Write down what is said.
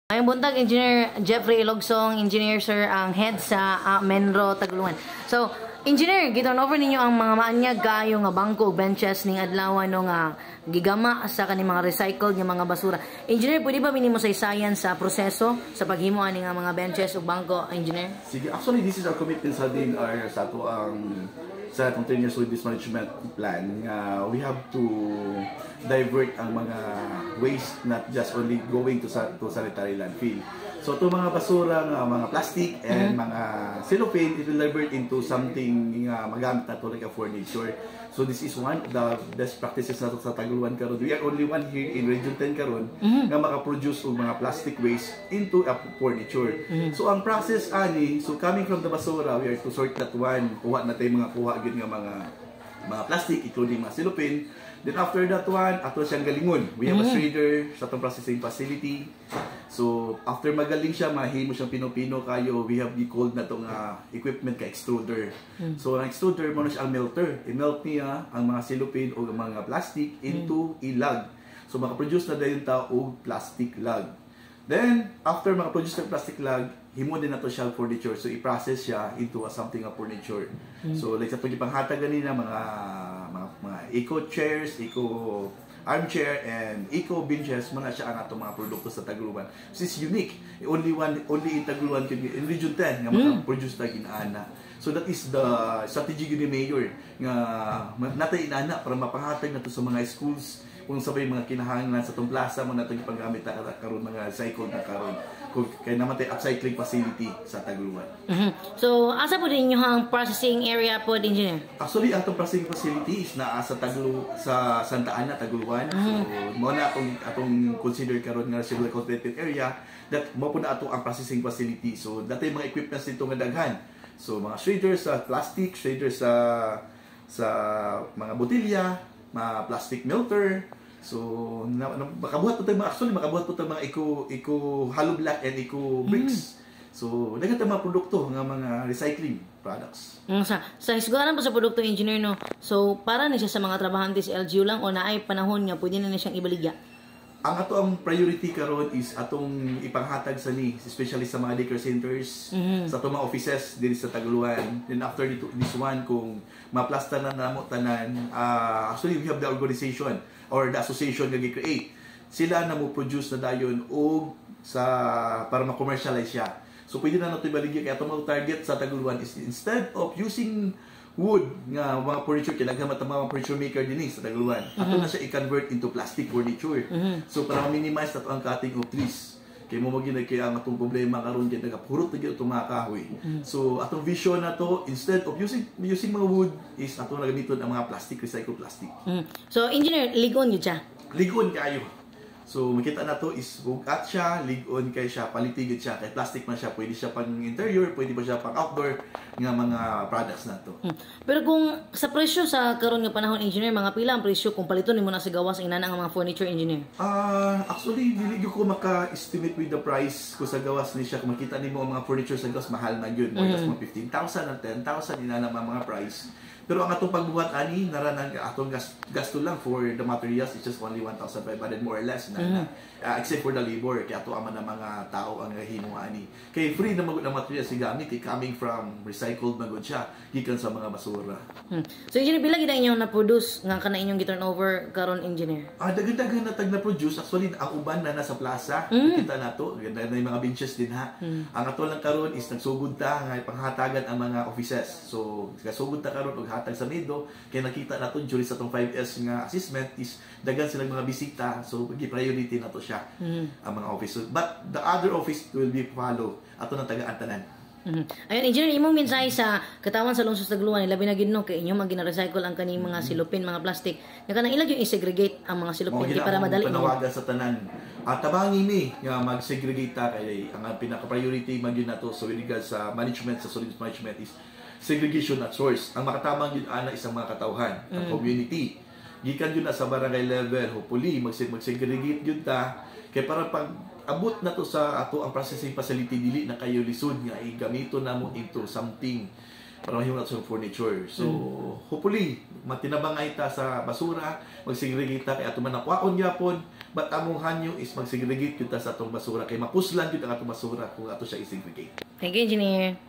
Maayong buntag, Engineer Jeffrey Ilogsong, Engineer Sir, ang head sa Menro Taguluan. So, Engineer, gi-turn over ninyo ang mga maanyag kaayo nga bangko ug benches ning adlaw no nga gigama sa kaning mga recycled nga mga basura. Engineer, pwede ba minimo saysayan sa proseso sa paghimo ani nga mga benches ug bangko, Engineer? Sige, actually this is our commitment sa DENR sa ato ang sa atong 10 years solid waste management plan nga we have to divert ang mga waste, not just only going to sanitary landfill. So itong mga basura nga mga plastic and mga cellophane, it will divert into something nga magamit nato like a furniture. So this is one of the best practices nato sa Taguluan karon. We are only one here in Region 10 karon nga makaproduce og mga plastic waste into a furniture. So ang process ani, so coming from the basura, we are to sort that one. Kuha na tayo mga kuha gyud nga mga plastic, including mga cellophane. Then after that one, ato siyang galingon. We have a shredder sa atong processing facility. So after magaling siya, mahimo siyang pino-pino kayo. We have the called na itong equipment ka extruder. So ang extruder mo na siya ang melter. I-melt niya ang mga cellophane o ang mga plastic into a log. So makaproduce na dayon ta og plastic log. Then, after makaproduce ng plastic log, himo din nato siya furniture. So, i-process siya into a something a furniture. So, like sa itong ipanghatag ganina, mga eco chairs, eco armchair, and eco benches, mao na siya ang atong mga produkto sa Taguluan. This is unique. Only one, only in Taguluan, in Region 10, nga maka-produce ta inaana. So, that is the strategy ni Mayor, nga natay inana para mapanghatag nato sa mga schools kung sabay mga kinahanglan sa atong plaza mo natong ipanggamit ta karon mga recycled na karon kung kay naman tay upcycling facility sa Taguluan. So, asa po din inyo ang processing area po, Engineer? Actually, atong processing facility is naa sa Taglu sa Santa Ana, Taguluan. So, mao na atong consider karon nga civil containment area that mao po na ato ang processing facility. So, dati mga equipments dito nga daghan. So, mga shredders sa plastic, shredders sa mga botilya, mga plastic melter. So, na, makabuhat po tayo mga, actually, makabuhat po tayo mga eco hollow block and eco bricks. So, daghan tayo mga produkto nga mga recycling products. Sa hisgutan po sa produkto, Engineer, no. So, para ni siya sa mga trabahante sa LGU lang o naay panahon nga pwede na ni siyang ibaligya? Ang ato ang priority karon is atong ipanghatag sa ni, especially sa mga daycare centers, sa atong mga offices diri sa Taguluan. Then after dito, this one, kung maplasta na namo tanan, actually we have the organization or the association nga gi-create. Sila na mo produce na dayon og sa para ma-commercialize siya. So pwede na nato ibaligya kay atong mga target sa Taguluan is instead of using wood nga mga furniture, kay daghan man ta mga furniture maker dinhi sa Taguluan. Ato na siya i-convert into plastic furniture. So para ma-minimize nato ang cutting of trees. Kay mo magina kay ang atong problema karon kay nagapurot na gyud itong mga kahoy. So atong vision na to, instead of using mga wood, is ato na gamiton ang mga plastic, recycled plastic. So, Engineer, ligon yun siya. Ligon kaayo. So makita na to is bugat siya, ligon kay siya, palitigid siya, kay plastic man siya, pwede siya pang interior, pwede pa siya pang outdoor nga mga products na to. Pero kung sa presyo sa karon nga panahon, Engineer, mga pila ang presyo kung paliton nimo na sa gawas inana nga mga furniture, Engineer? Ah, actually dili gyud ko maka-estimate with the price ko sa gawas ni siya. Kung makita nimo ang mga furniture sa gawas, mahal man gyud. More or less mga 15,000 and 10,000 inana mga price. Pero ang atong pagbuhat ani naranan atong gasto lang for the materials is just only 1,500 more or less na, except for the labor kay ato man ang mga tao ang gahimo ani. Kay free na magud ang materials si gamit kay coming from recycled magud siya gikan sa mga basura. So, Engineer, pila gid ang inyong na-produce nga kana inyong gi-turn over karon, Engineer? Ah, daghan-daghan na tag na-produce. Actually, ang uban na nasa plaza. Kita na to. Ganda na yung mga benches din ha. Ang ato lang karon is nagsugod ta nga panghatagan ang mga offices. So, kasugod ta karon og hatag sa Mido kay nakita nato during sa atong 5S nga assessment is daghan silang mga bisita. So, gi-priority na to siya ang mga office. But the other office will be follow. Ato na tagaan tanan. Ayun, Engineer, imong mensahe sa katawan sa lungsod sa Taguluan, labi na gid no kay inyo man gina-recycle ang kaning mga cellophane, mga plastic. Nga kanang ilag yung i-segregate ang mga cellophane Mao kay para madali mo. Panawagan sa tanan. At tabangi mi nga mag-segregate ta kay ang pinaka-priority man gyud nato sa with regards sa management, sa solid waste management, is segregation at source. Ang makatamang gyud ana is ang mga katawhan, ang community. Gikan gyud na sa barangay level, hopefully mag-segregate gyud ta kay para pag abot na to sa ato ang processing facility, dili na kayo lisod nga igamiton namo into something Para mahimo nato sa furniture. So, hopefully, matinabangay ta sa basura, magsegregate ta kay ato man nakuhaon gyapon, but among hanyo is magsegregate gyud ta sa atong basura kay mapuslan gyud ang atong basura kung ato siya i-segregate. Thank you, Engineer.